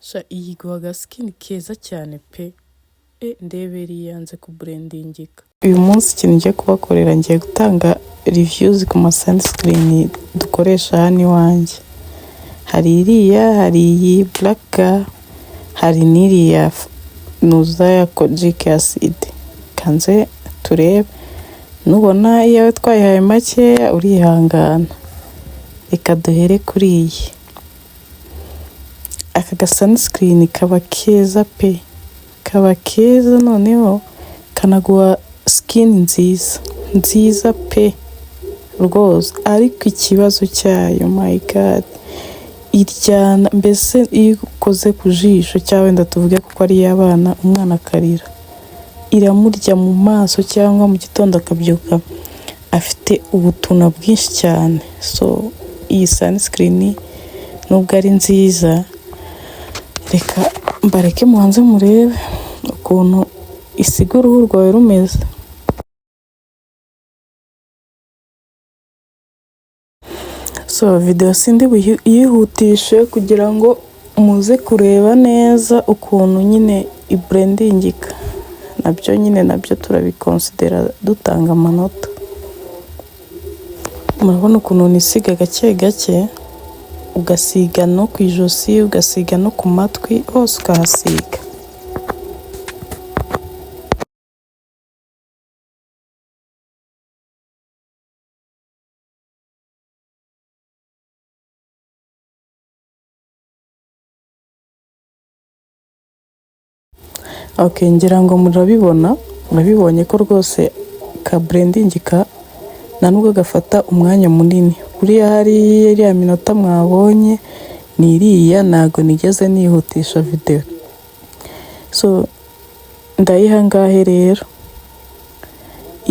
Sha iyi iguha agaskin keza cyane pe! E, ndebera iyi yanze kublendingika. Uyu munsi ikintu ngiye kubakorera, ngiye gutanga reviews ku ma sunscreen dukoresha hano iwanjye. Hari iriya, hari iyi Black Girl, hari n'iriya nuza ya kojic acid. Kanze turebe, nubona iyawe twayihaye makeya urihangana. Reka duhere kuri iyi. Aka ga sunscreen kaba keza pe, kaba keza, noneho kanaguha skin nziza nziza pe rwose. Ariko ikibazo cyayo, my God, iryana. Mbese iyo ukoze ku jisho, cyangwa wenda tuvuge kuko ari iy'abana, umwana akarira, iramurya mu maso, cyangwa mu gitondo akabyuka afite ubutuna bwinshi cyane. So iyi sunscreen nubwo ari nziza, reka mbareke mubanze murebe ukuntu isiga uruhu rwawe rumeze. So video sindi buyihutishe kugira ngo muze kureba neza ukuntu nyine iblendingika. Nabyo nyine nabyo turabiconsidera dutanga amanota. Murabona ukuntu nisiga gake gake, ugasiga no ku ijosi, ugasiga no ku matwi, hose ukahasiga. Ok, ngira ngo murabibona, murabibonye ko rwose ka blendingika, nta nubwo gafata umwanya munini. Buriya hariya iriya minota mwabonye ni iriya, ntago nigeze nihutisha video. So ndayiha angahe rero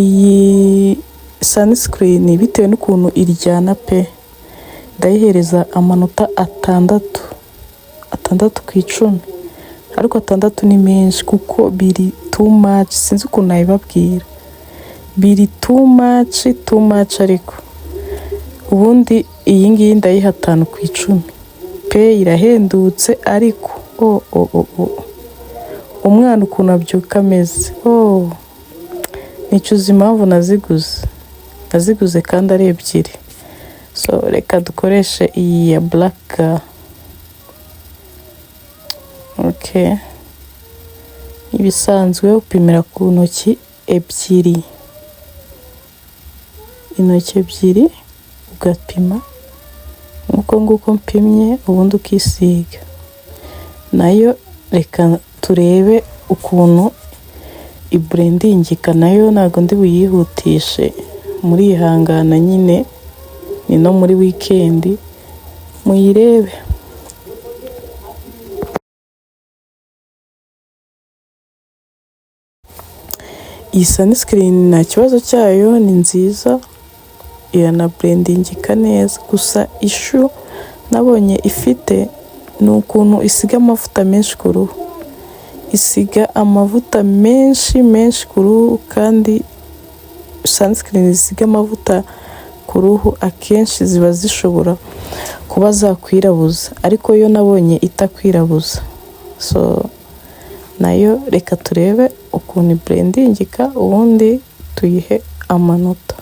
iyi sunscreen? Bitewe n'ukuntu iryana pe, ndayihereza amanota 6, 6 ku 10. Ariko 6 ni menshi kuko biri too much, sinzi ukuntu nabibabwira, biri too much, too much. Ariko ubundi iyi ngiyi ndayiha 5 ku 10 pe. Irahendutse, ariko o o o o, umwana ukuntu abyuka ameze, oh, nicuza impamvu naziguze kandi ari ebyiri. So reka dukoreshe iyi ya Black Girl. Okay, ibisanzwe upimira ku ntoki ebyiri, intoki ebyiri ugapima nk'uko nguko mpimye, ubundi ukisiga. Nayo reka turebe ukuntu iblendingika. Nayo ntabwo ndi buyihutishe, murihangana nyine, ni no muri weekend, muyirebe. Iyi sunscreen nta kibazo cyayo, ni nziza, iranablendingika neza. Gusa issue nabonye ifite ni ukuntu isiga amavuta menshi ku ruhu, isiga amavuta menshi menshi ku ruhu. Kandi sunscreen zisiga amavuta ku ruhu akenshi ziba zishobora kuba zakwirabuza, ariko yo nabonye itakwirabuza. So nayo reka turebe ukuntu iblendingika, ubundi tuyihe amanota.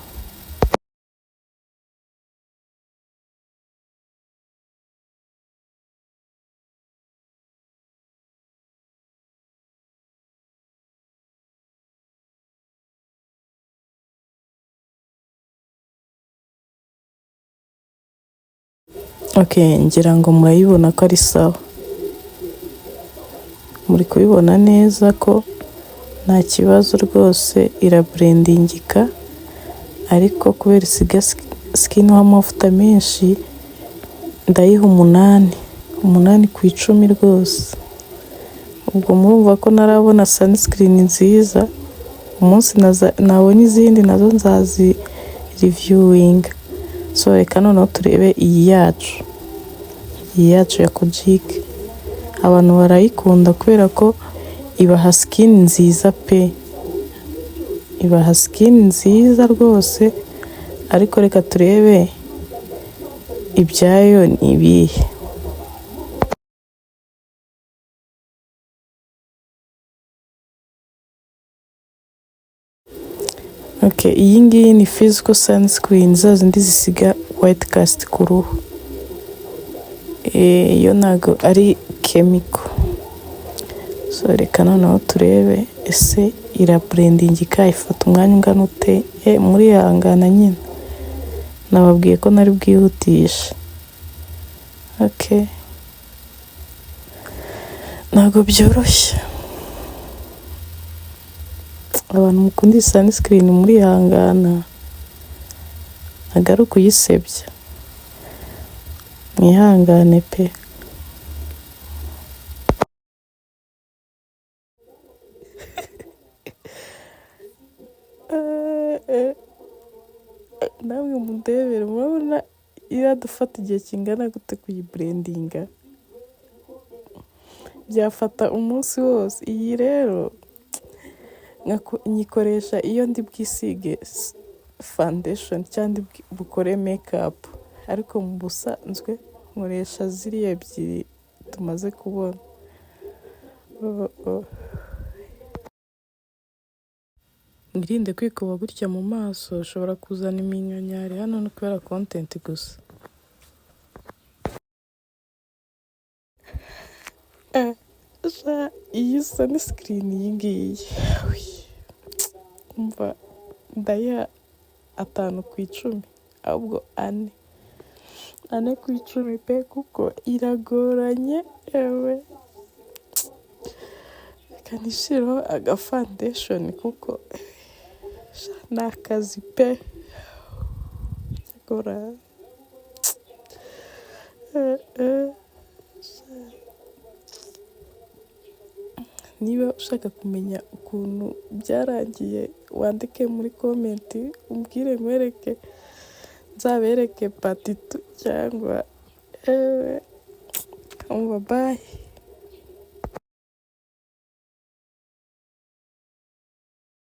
Ok, ngira ngo murayibona ko ari sawa. Muri kubibona neza ko nta kibazo rwose, irablendingika. Ariko kubera isiga skin amavuta menshi, ndayiha 8, 8 ku 10 rwose. Ubwo murumva ko ntarabona sunscreen nziza. Umunsi nabonye izindi nazo nzazi reviewinga. So reka noneho turebe iyi yacu, iyi yacu ya kojic. Abantu barayikunda kubera ko ibaha skin nziza pe, ibaha skin nziza rwose. Ariko reka turebe ibyayo ni ibihe. Okay, iyi ngiyi ni physical sunscreen, za zindi zisiga white cast ku ruhu. Iyo ntago ari chemical. So reka noneho turebe ese irablendingika, ifata umwanya ungana ute? Murihangana nyine, nababwiye ko nari bwihutishe. Okay, ntabwo byoroshye. Abantu mukunda iyi sunscreen murihangana, ntabwo ari ukuyisebya, mwihangane pe. Namwe mundebere, murabona iradufata igihe kingana gute kuyiblendinga? Byafata umunsi wose. Iyi rero nyikoresha iyo ndi bwisige foundation cyangwa ndi bukore makeup, ariko mu busanzwe nkoresha ziriya ebyiri tumaze kubona. Oh. Mwirinde kwikuba gutya mu maso, ushobora kuzana iminkanyari. Hano ni kubera content gusa. Sha, iyi sunscreen iyi ngiyi, umva, ndayiha 5 ku 10, ahubwo 4, 4 ku 10 pe, kuko iragoranye. Ewe, reka nishyireho aga foundation kuko sha, ni akazi pe. Cyakora sha. Niba ushaka kumenya ukuntu byarangiye, wandike muri comment umbwire, nkwereke, nzabereke part 2 cyangwa ewe. Umva, bye.